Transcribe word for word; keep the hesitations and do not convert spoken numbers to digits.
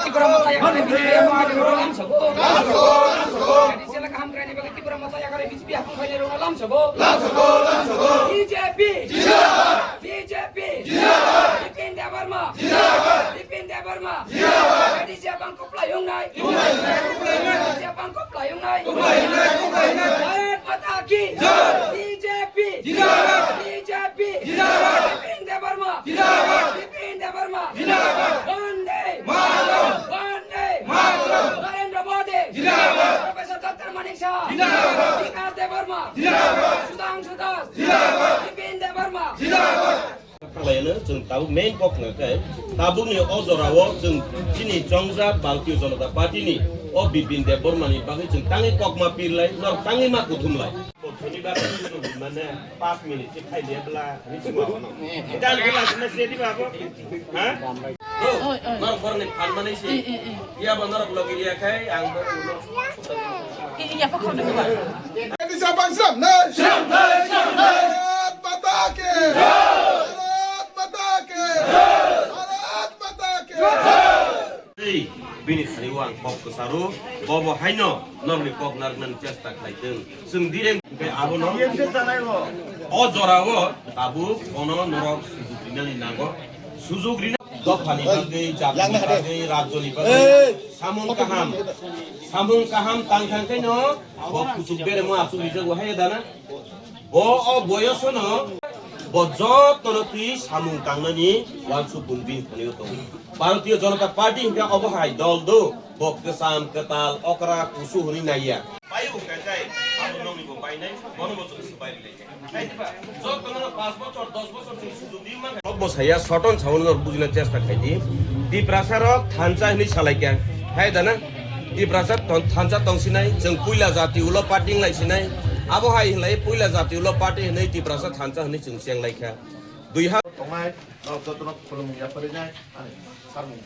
Tipra Motha yakarwi B J P haphang khainai rokno lamsogo. Lamsogo, lamsogo. Tipra Motha yakarwi B J P haphang khainai rokno lamsogo. Lamsogo, lamsogo. B J P. Jindabad. B J P. Jindabad. Bipin Debbarma. Jindabad. Bipin Debbarma. Jindabad. Bapung kwplai wngnai. Bapung kwplai wngnai. Bapung kwplai wngnai. Kwplai wngnai, kwplai wngnai. Bharat Mata ki. Jai. B J P. Jindabad. B J P. Jindabad. Bipin Debbarma. Jindabad. Bipin Debbarma. Jindabad. Vande. Mataram. Vande. Mataram. Narendra Modi. Jindabad. Professor Doctor Manik Saha. Jindabad. Bikash Debbarma. Jindabad. Sudhanshu Das. Jindabad. Bipin Debbarma. Jindabad. Khlaino chwng tabuk main kok hwnkhe tabukni o jorao chwng chini chongjak Bharatiya Janata Party ni o Bipin Debbarma ni bagwi chwng tangwi kokma pirlai, norok tangwi ma kuthumlai. Kothoni bagwi chwng mane panch minute se khai de bla ni chwng abono. Dan bla se di babo. Ha? Oi, oi. Norok borni phanmani se. Eh, eh, eh. Iya bo norok logi riya khai ang bo. Iya pa khorda ba. Ini siapa yang seram? Nah, seram, nah, seram, nah. Bharat Mata ki. Bharat Mata ki. Bharat Mata ki. Ei, bini thani o ang kok kwcharo, bobo haino norokni kok narwknani chesta khlai thung. Chwng direng hwnkhe abono o jorao tabuk bono norok sujuk rinani nango. Sujuk rina dophani bagwi, jatini bagwi, rajyoni bagwi samung kaham, samung kaham tang thang khaino bo kuchuk beremo aswk rijak bo hai dana. Bo o boyosono bo jotono twi samung tangnani uansuk bini thani o tongo. Bharatiya Janata Party hwnkhe obo hai dol do, bo kwcham, kwtal, okra, kusu hwnwi naiya. Pai hwnkhe tei abo nokni bo painai, bono bo chwng swbai rwlai. Jotono panch bochor, dos bochor chwng sujuk di man. Kok bo saya, soton sawi norok bujina chesta khai di. Tiprasa rok thansa hwnwi salai kha. Hai dana? Tiprasa ton-, thansa tong sinai, chwng puila jati ulo party wng lai sinai. Abo hai hwnlai puila jati ulo party hwnwi Tiprasa thansa hwnwi chwng cheng lai kha. Dui ha- Tongnai, norok jotono khulumung yapharinai, ani sarmung.